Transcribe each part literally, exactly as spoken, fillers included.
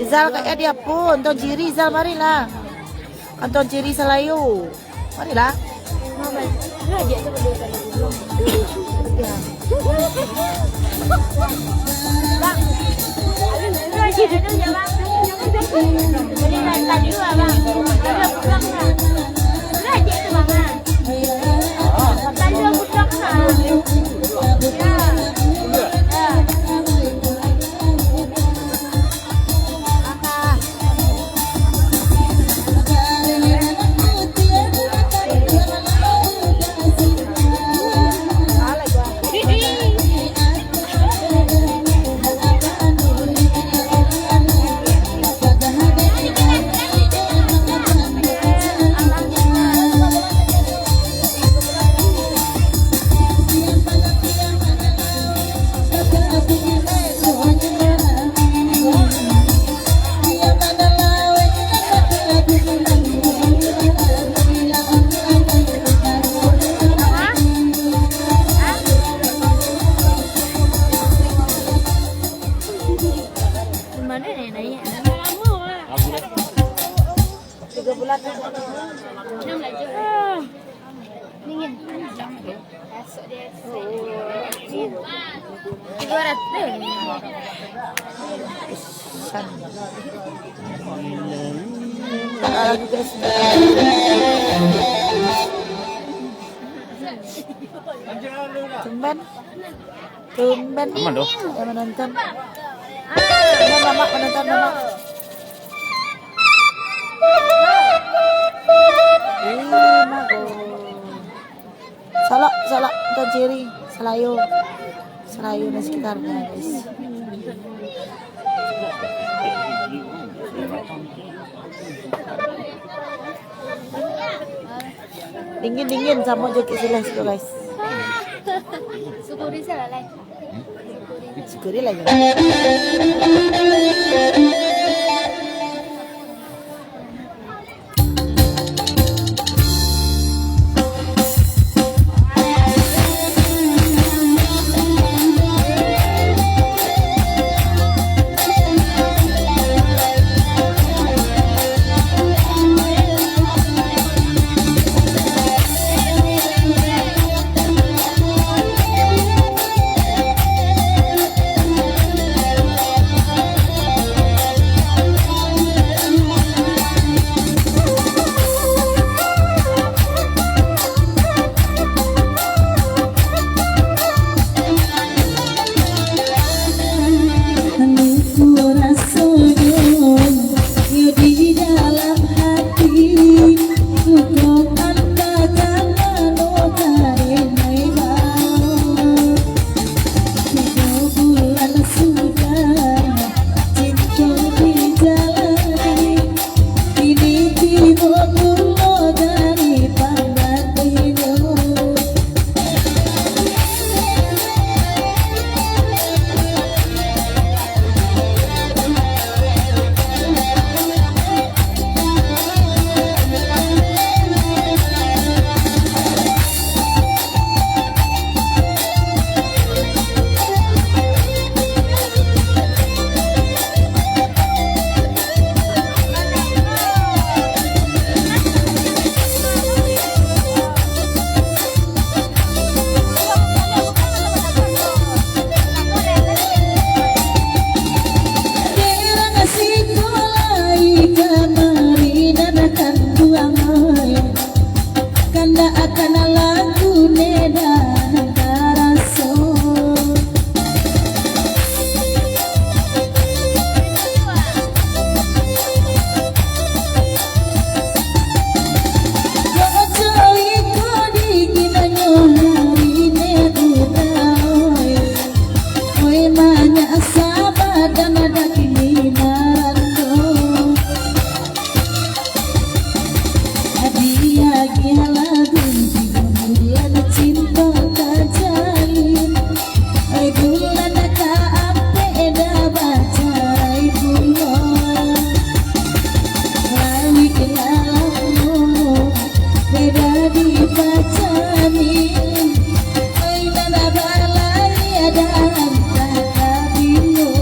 Izal, ka, eh, dia pun, Anton Jiri, Izal, marilah. Anton Jiri Salayu. Marilah. Tiga bulan. Dingin. Dua ratus. Tumben. Tumben. Aman doh. Yang menonton. Tumben, Mamak, menonton, Mamak. Ih, Mamak. Salak, salak, bukan Ceri. Salayo. Salayo dan sekitarnya, guys. Dingin-dingin samo jakek Sileh situ, guys. Syukuri salah, Lai. Syukuri lah, ya. Nada-nada kini nando. Adi agiah lagu di bulan cinta tajalin. Ai bulan ka ampek dah bacai pulo. Langik nan lamo beda dipacani. Ai nan balai ado antah kabilo.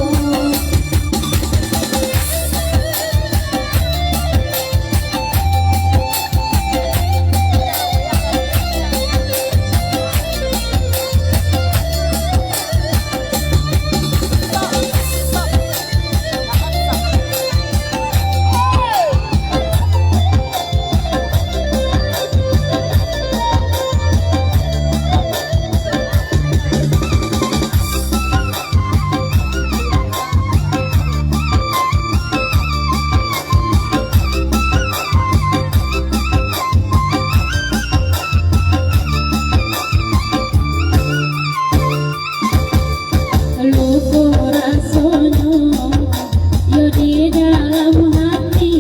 Luko rasonyo, yo di dalam hati,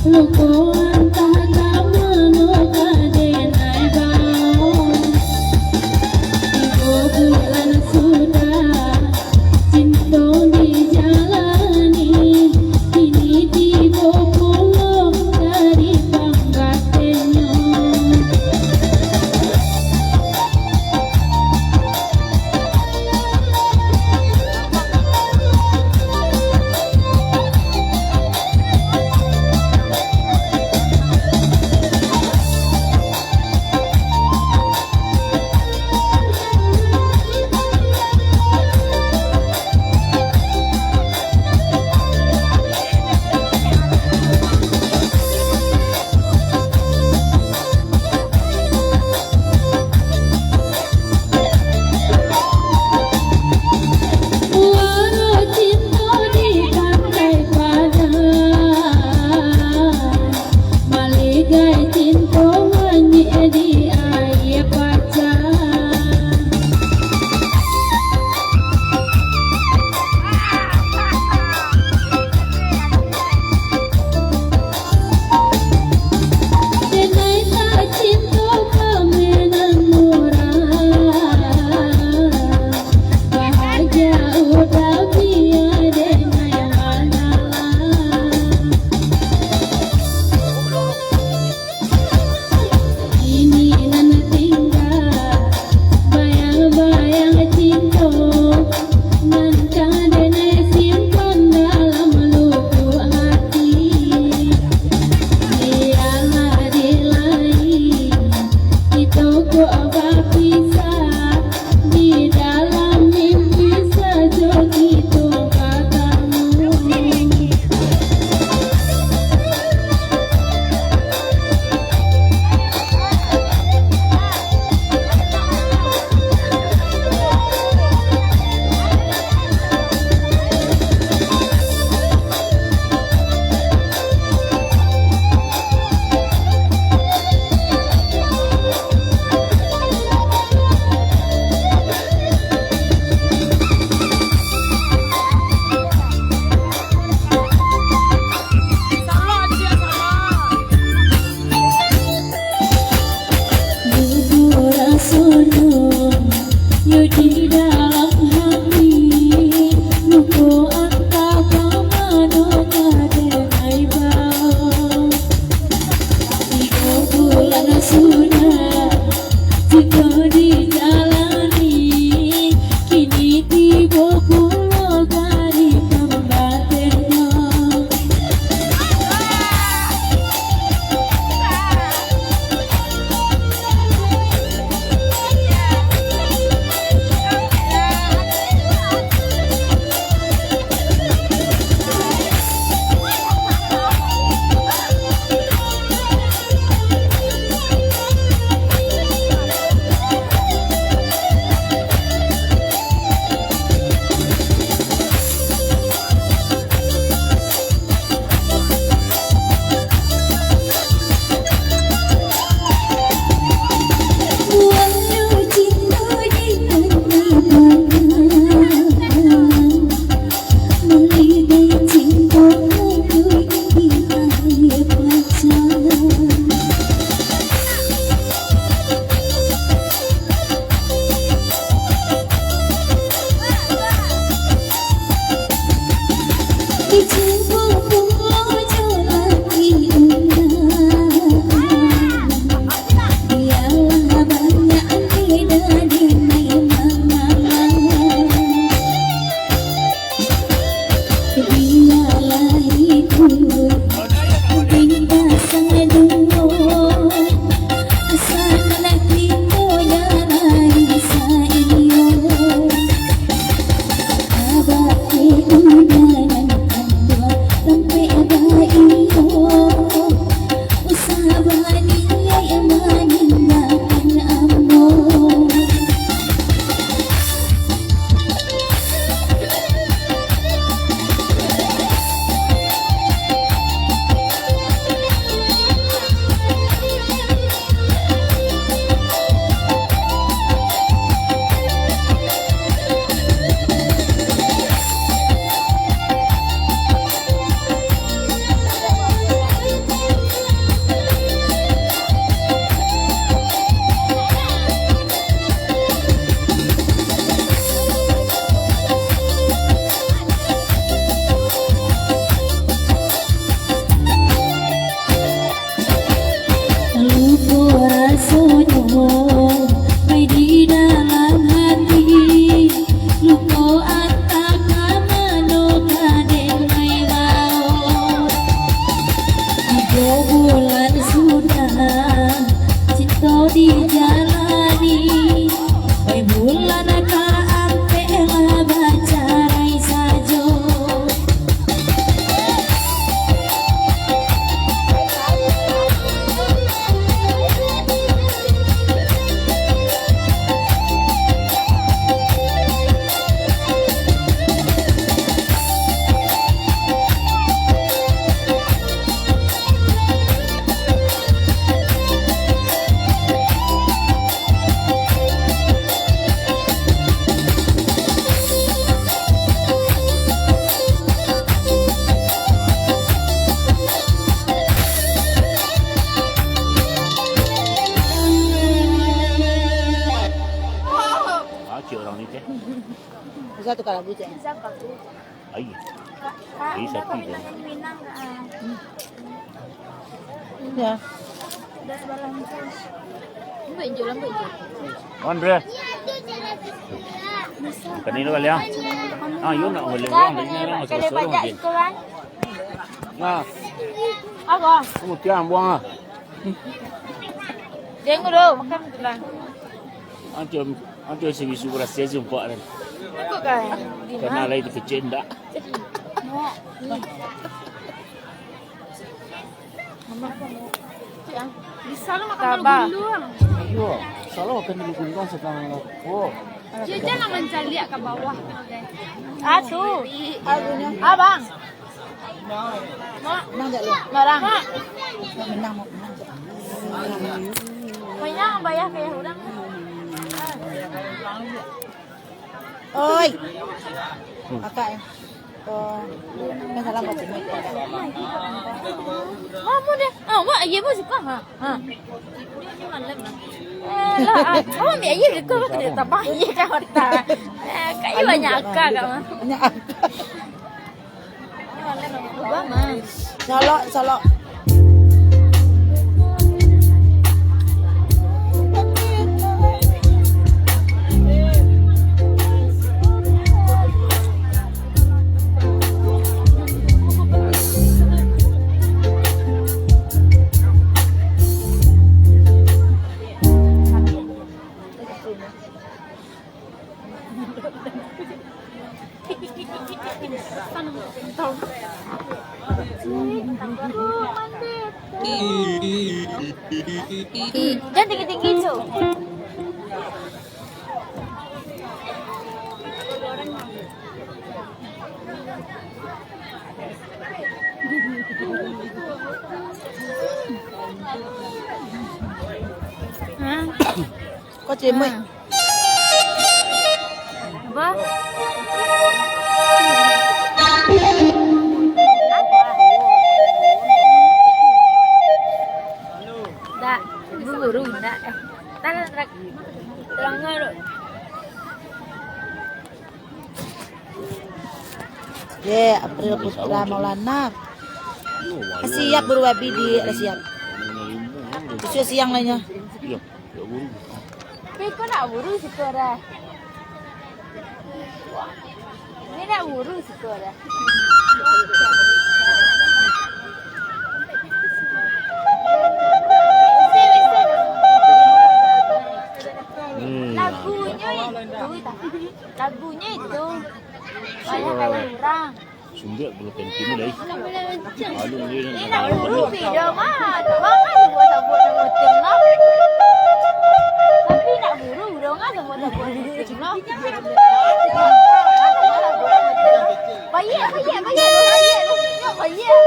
luko antah ka mano ka denai bao. Tigo bulan sudah, cinto dijalani, kini tibo pulo dari panggatennyo. Waro cinto di Pantai Padang, maligai cinto manyik di Aia Pacah. Denai tacinto pamenan urang, bahagia udah bia denai mangalah. Kini nan tingga bayang-bayang cinto, nan ka denai simpan dalam lubuk hati. Bialah di lai kito ko bapisah, di dalam mimpi sajo kito batamu. Luko rasonyo, yo di dalam hati, luko antah ka mano ka denai bao. Tigo bulan sudah, cinto dijalani, kini tibo pulo gari pambatennyo. Bisa tukar lagu, Cik. Ai. Ai, sapi tu. Ya. Andre. Bukan ini kali ya. Ah, yo nak boleh orang, ini orang masuk sorong mungkin. Nah. Apa? Kamu tiang buang ah. Jangan dulu, makan dulu lah. Antum, antum si bisu berhasil sumpah kan. Aku kan. Kena lai tu kecil ndak? Mama. Bisa lo makan dulu. Iyo, salah makan dulu gundong sedang. Oh. Dia jangan mencaliak ke bawah. Ah, tu. Abang. Menang tak lu? Barang. Menang, menang. Menang bayar kaya urang. Oi. Kakak, eh. Oh, yang salah buat ini. Kamu deh. Ah, wak, iya, wak suka. Ha. Ha. Eh, lah, ah. Awak ambil air ke kau? Kau tak tambah air kan, otak. Eh, kak, iya banyak akal, kak, mah. Banyak akal. Salok, salok. Jangan tinggi-tinggi tu. Hah? Kau cemai. Apa? Tak, buru ndak. Eh, tak, tak, tak. Terang dulu. Ye, April Putra Maulana. Lah siap buru babi di, lah siap. Sudah siang lah nyo. Tapi kau nak buru siko dah. Ini nak buru siko dah. Hmm. Lagunyo itu, lagunyo itu. Banyak kali urang. Sumbiak bulu kantin tu, dai. Alun dia nak. Ni nak buru video mah. Bang kan sebut-sebut nama tim lah. Tapi nak buru dong kan sebut-sebut nama tim lah. Bayar, bayar, bayar, bayar. Bayar.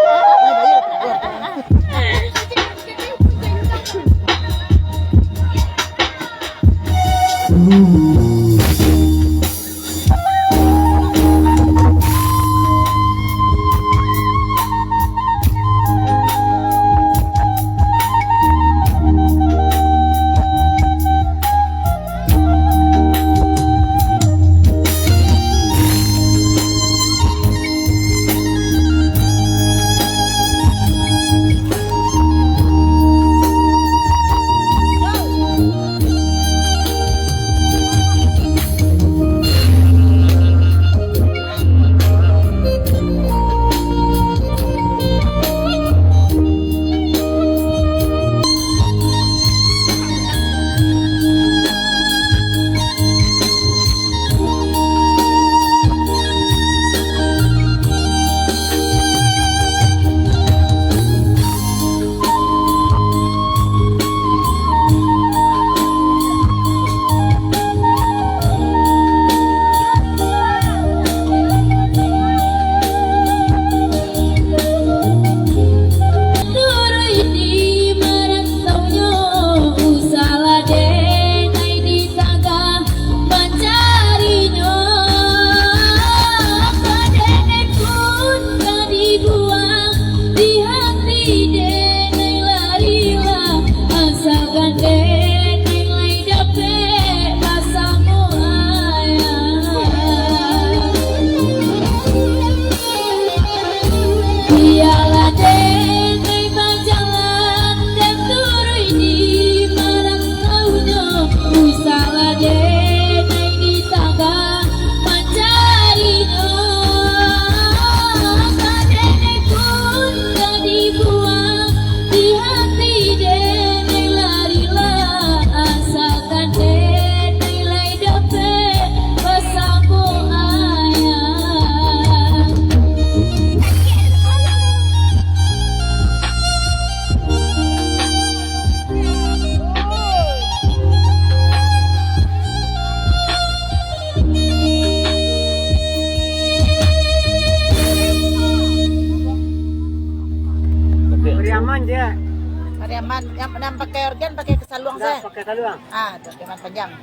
Yang, yang pakai organ, pakai saluang. Nggak, saja. Pakai saluang. Ah, tu, dengan panjang.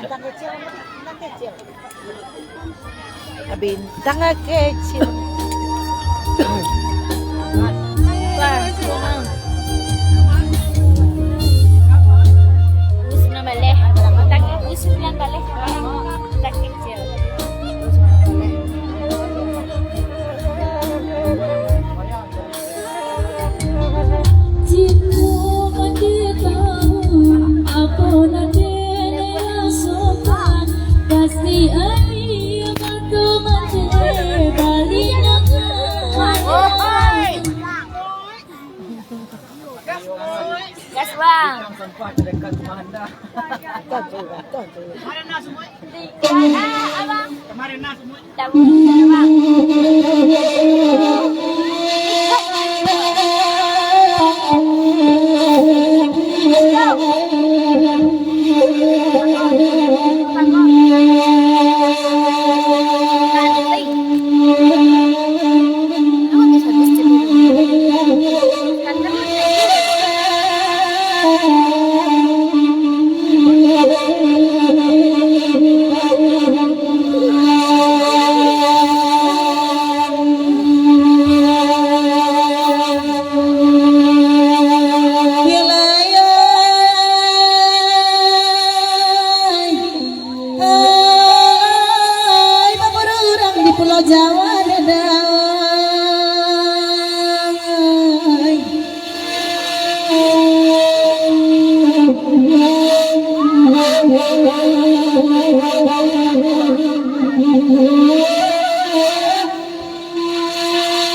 Bintang kecil, bintang kecil. Bintang kecil. Wah, senang. Usu nan baleh. Bintang usu nan baleh. Bintang kecil. Jikok mandeh tahu apo nan den rasokan, pasti aia mato mandeh balingakan. Gas, Bang. Kemarin nah semua. Ai, baburu urang di Pulau Jawa, dadang.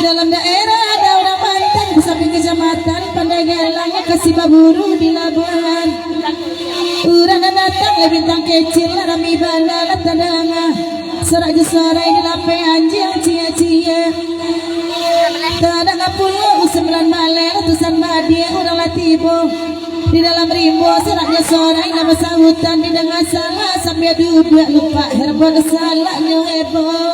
Dalam daerah ada urang Banten, di samping kecamatan Pandai Galang, lokasi baburu di Labuan. Urang nan datang, lai bintang kecil, rami bana lah tadanga. Sorak jo sorai di lapeh anjiang cia-cia. Tadanga pulo usu nan baleh, ratusan badia urang lah tibo. Di dalam rimbo, sorak jo sorai nan basahutan, didanga salah sambia duduak lupak, herbo salah nyo heboh.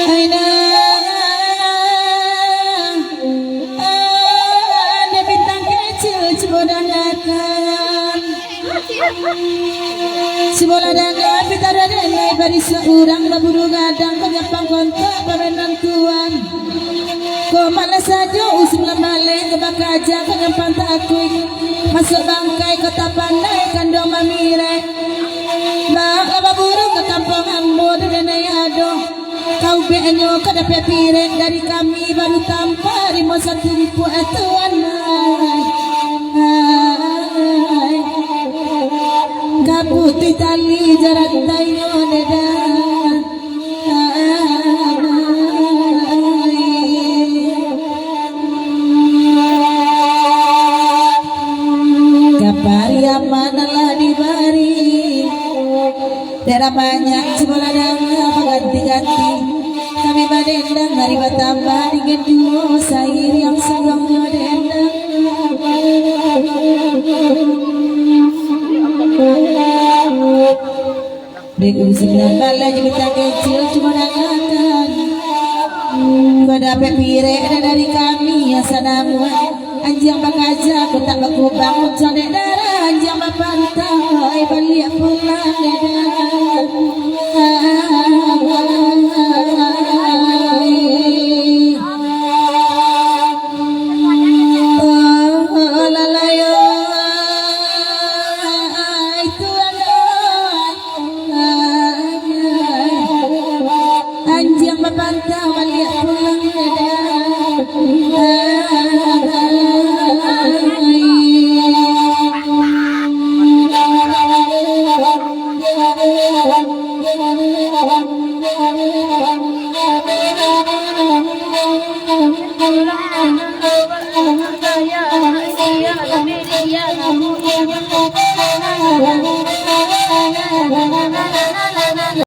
Aina, ah, dek bintang kecil cubo dangakan. Cubo lah danga, pitaruah dek lai bari saurang, baburu gadang, panyampang kontak, pamenan tuan. Kok malah sajo usu nan baleh, ka bakaja, panyampang takuik. Masuak bangkai Kota Pandai, kanduang mamirek. Baa lah baburu ka kampuang ambo, dek lai ado. Kaubeknyo ka dapek pirek dari kami, baru tampa rimo satu ripuak, eh, tuan, ai. Ai. Ka putuih tali jo rantainyo, dek lai. Ai. Ka pariaman nan lah dibari. Dek lah banyak cubo lah danga baganti-ganti. Kami badendang hari batambah, dingin juo sairiang saluang jo dendang. Dek usu nan baleh jo bintang kecil cubo dangakan. Kok dapek pirek dah dari kami nan sanamuan. Anjiang bakaja, kotak bakubang, muncang dek darah, anjiang bapantau, ai baliak pulang dek darah. Ai. Oh, lalayo, ai, tuan, ai. Anjiang bapantau baliak pulang.